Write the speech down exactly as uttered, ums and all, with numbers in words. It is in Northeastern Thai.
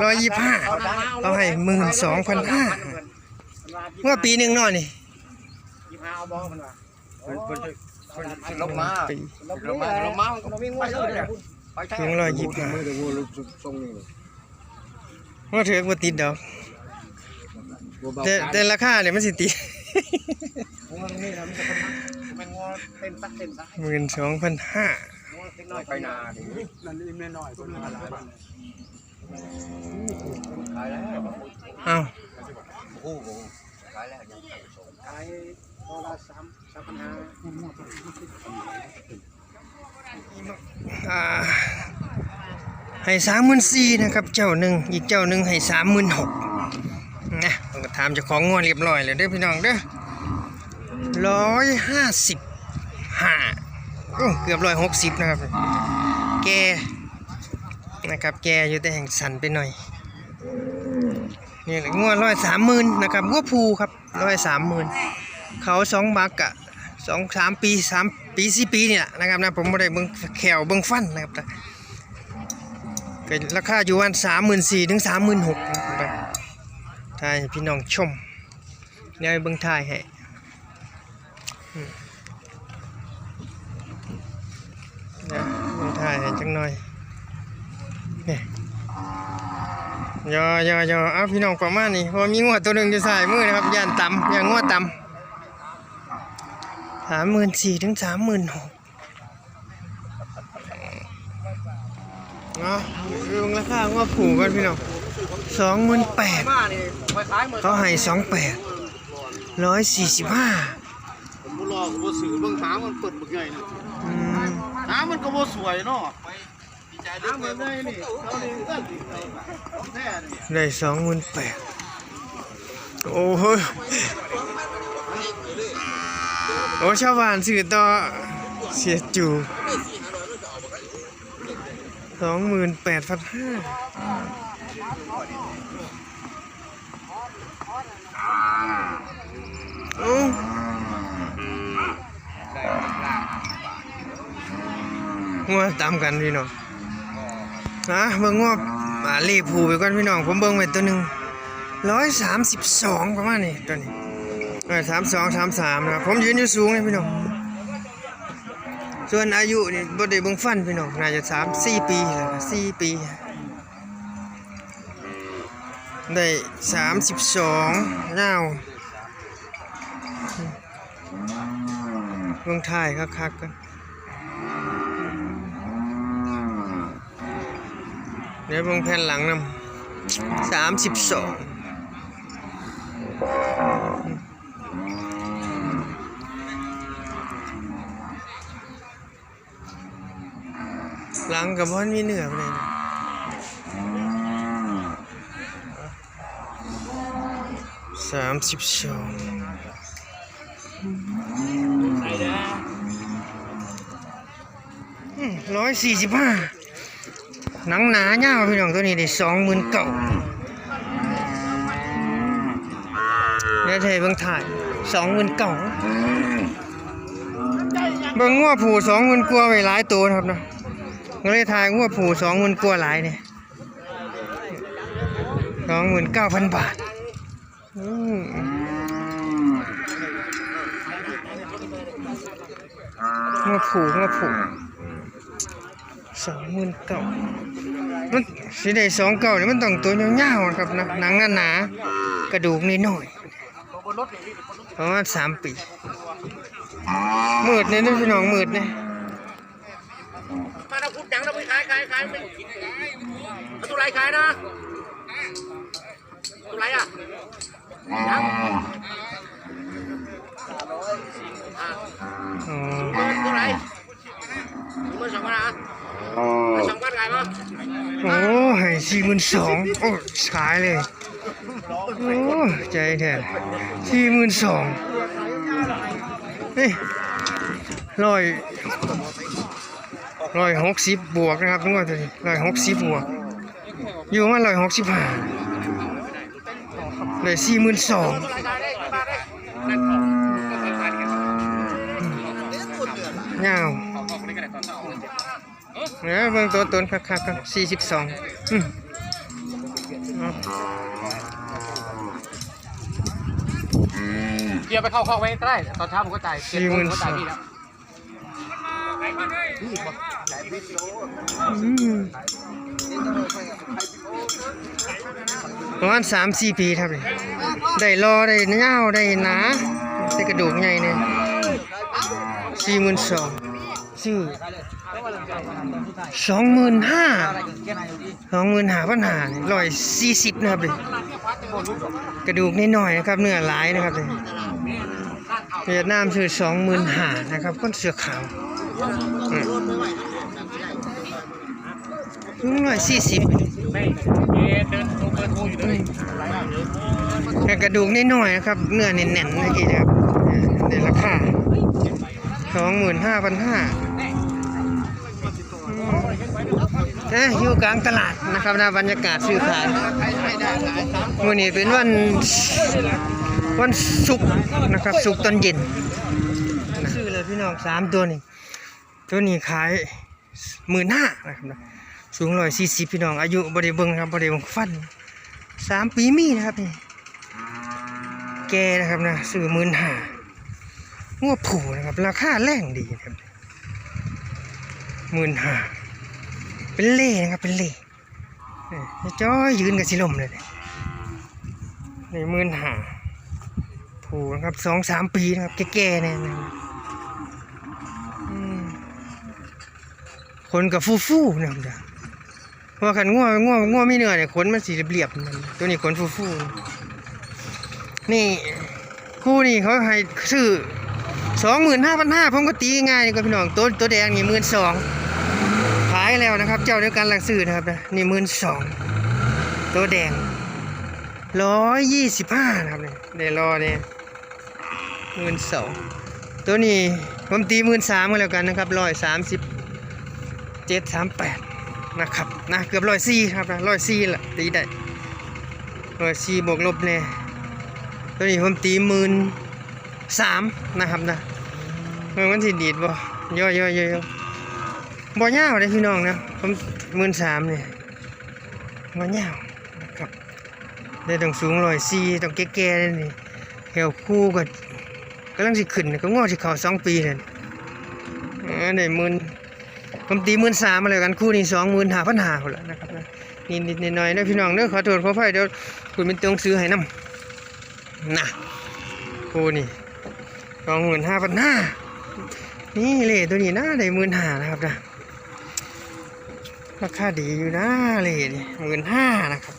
ร้อยยี่สิบห้า เอาให้หมื่นสองพันห้า เมื่อปีหนึ่งเนาะนี่ ยี่สิบห้าเอาบ่เพิ่นว่า เพิ่น เพิ่น เพิ่นสิลงมา ปี ลงมา ลงมา มันก็บ่มีงัวเลย ไปแท้ ถึงร้อยยี่สิบห้า มือเดียววัวลุกทรงนี่ ว่าถือว่าติดดอก แต่ แต่ราคาเนี่ยมันสิติด งัวตรงนี้นะมันจะเป็น เป็นงัวเต้นสักเต้นสัก หมื่นสองพันห้า งัวเล็กน้อยไปนาดิ นั่นนี่แม่น้อยเพิ่นมาหลายวัน ขายแล้ว อ้าว โอ้โห ขายแล้วเนี่ย ขายตัวละสาม สามพันห้า อ่า ให้สามหมื่นสี่นะครับ เจ้าหนึ่ง อีกเจ้าหนึ่งให้สามหมื่นหก นะ ผมก็ถามเจ้าของงัวเรียบร้อยแล้วเด้อพี่น้องเด้อ ร้อยห้าสิบห้า โอ้ เกือบร้อยหกสิบนะครับ แก่นะครับ แก่อยู่แต่แห่งสั้นไปหน่อย นี่แหละงัวร้อยสามหมื่นนะครับ งัวผู้ครับ ร้อยสามหมื่น เขาสองบักอะ สองสามปี สามปี สี่ปีนี่แหละนะครับนะ ผมบ่ได้เบิ่งแข้วเบิ่งฟันนะครับ ก็ราคาอยู่วันสามหมื่นสี่ถึงสามหมื่นหกนะครับ ถ่ายให้พี่น้องชม เดี๋ยวให้เบิ่งถ่ายให้ อืม เดี๋ยวเบิ่งถ่ายให้จักหน่อย นี่ ยอยอยอ เอาพี่น้องประมาณนี้ เพราะว่ามีงัวตัวหนึ่งอยู่ซ้ายมือนะครับ ย่านตำ ย่านงัวตำ สามหมื่นสี่ถึงสามหมื่นหก เนาะ เบิ่งราคางัวผู้กันพี่น้อง สองหมื่นแปด เขาให้สองแปด ร้อยสี่สิบห้า ผมบ่รอ ผมบ่ซื้อ เบิ่งหางมันเปิดบักใหญ่นะ อืม หางมันก็บ่สวยเนาะ หางมันใหญ่นี่ เอานี่ ของแท้นี่ ได้สองหมื่นแปด โอ้โห โอ้ ชาวบ้านซื้อต่อ เสียจู สองหมื่นแปดพันห้า โอ้ งัวตามกันพี่น้อง นะ เบิ่งงัว อ่า รีบผูไปก่อนพี่น้อง ผมเบิ่งไว้ตัวหนึ่ง ร้อยสามสิบสอง ประมาณนี้ ตัวนี้ ร้อยสามสอง สามสาม นะครับ ผมยืนอยู่สูงเลยพี่น้อง ส่วนอายุนี่บ่ได้เบิ่งฟันพี่น้อง น่าจะสามสี่ปีแล้วนะ สี่ปี ได้สามสิบสอง ยาว เบิ่งท้ายคักๆ กัน เดี๋ยวเบิ่งแผ่นหลังนำ สามสิบสอง หลังกับพ่อนมีเนื้อไปเลยนะ สามสิบสอง อืม ร้อยสี่สิบห้า หนังหนายาวพี่น้อง ตัวนี้ได้สองหมื่นเก้า เดี๋ยวให้เบิ่งท้าย สองหมื่นเก้า เบิ่งงัวผู้ สองหมื่นกว่าไว้หลายตัวนะครับนะ ก็เลยถ่ายงัวผู้ สองหมื่นกว่าหลายเนี่ย สองหมื่นเก้าพันบาท อืม งัวผู้ งัวผู้ สองหมื่นเก้า มันสิได้สองเก้านี่ มันต้องตัวยาวๆ ครับนะ หนังหนาๆ กระดูกน้อยๆ ประมาณสามปี มืดเนี่ยนะพี่น้อง มืดเนี่ย มาเราพูดจังเราไปขาย ขาย ขาย ไม่ เอาตัวไหนขายนะ ตัวไหนอ่ะ ยัง อ่ะ อ๋อ ตัวไหน หมื่นสองพันอ่ะ สองพันขายปะ โอ้ ให้สี่หมื่นสอง โอ้ ขายเลย โอ้ ใจแท้ สี่หมื่นสอง เฮ้ย ร้อย ร้อยหกสิบบวกนะครับ ทุกคน ร้อยหกสิบบวก อยู่มาร้อยหกสิบห้า ได้สี่หมื่นสอง ยาว เนี่ย เบิ่งตัวตนคักๆ ครับ สี่สิบสอง อืม เกียร์ไปเข้าคอกไว้ก็ได้ ตอนเช้าผมก็จ่ายเจ็ดโมงผมก็จ่ายพี่แล้ว อืมประมาณสามสี่ปีครับนี่ได้รอได้ยาวได้หนาแต่กระดูกใหญ่เนี่ยสี่หมื่นสองซื้อสองหมื่นห้าสองหมื่นห้าพันห้าร้อยสี่สิบนะครับนี่กระดูกนิดหน่อยนะครับ เนื้อหลายนะครับนี่เวียดนามซื้อสองหมื่นห้านะครับคนเสื้อขาวอืม ร้อยสี่สิบแต่กระดูกน้อยๆนะครับ เนื้อแน่นๆเมื่อกี้นะครับในราคาสองหมื่นห้าพันห้านะอยู่กลางตลาดนะครับนะบรรยากาศซื้อขายวันนี้เป็นวันวันศุกร์นะครับศุกร์ตอนเย็นซื้อเลยพี่น้องสามตัวนี้ ตัวนี้ขายหมื่นห้านะครับนะสูงร้อยสี่สิบพี่น้องอายุบริเบิงครับบริเบิงฟันสามปีมีนะครับนี่แกนะครับนะซื้อหมื่นห้างัวผูนะครับราคาแรงดีนะครับหมื่นห้าเป็นเล่นะครับเป็นเล่นี่จ้อยยืนกับสิลมเลยนี่หมื่นห้าผูนะครับสองสามปีนะครับแก่ๆเนี่ยนะครับอืม ขนกับฟูฟูนะครับเด้อเพราะว่าคันงัวงัวงัวมีเนื้อเนี่ยขนมันสีเรียบๆมันตัวนี้ขนฟูฟูนี่คู่นี่เขาให้ซื้อสองหมื่นห้าพันห้าผมก็ตีง่ายนี่ก็พี่น้องตัวตัวแดงนี่หมื่นสองขายแล้วนะครับ เจ้าเดียวกันหลักซื้อนะครับนะนี่หมื่นสองตัวแดงร้อยยี่สิบห้านะครับเนี่ยเดี๋ยวรอเนี่ย หมื่นสองตัวนี้ผมตีหมื่นสามกันแล้วกันนะครับร้อยสามสิบเจ็ดสามแปดนะครับนะเกือบร้อยสี่ครับนะร้อยสี่ละตีได้ร้อยสี่บวกลบเนี่ยตัวนี้ผมตีหมื่นสามนะครับนะเออมันสิดีดบ่ย่อยย่อยย่อยบ่ยาวเลยพี่น้องนะผมหมื่นสามเนี่ยบ่ยาวนะครับ ได้ต้องสูงร้อยสี่ต้องแก่ๆเลยนี่แถวคู่ก็กำลังสิขึ้นก็งอสิเข้าสองปีเลยเออได้หมื่นผมตีหมื่นสามมาเลยกันคู่นี้สองหมื่นห้าพันห้าคนละนะครับนี่นิดหน่อยนะพี่น้องเด้อขอโทษขออภัยเดี๋ยวคุณเป็นตัวหนังสือให้นำนะคู่นี้สองหมื่นห้าพันห้านี่เลยตัวนี้นะได้หมื่นห้านะครับนะราคาดีอยู่นะเลยนี่หมื่นห้านะครับ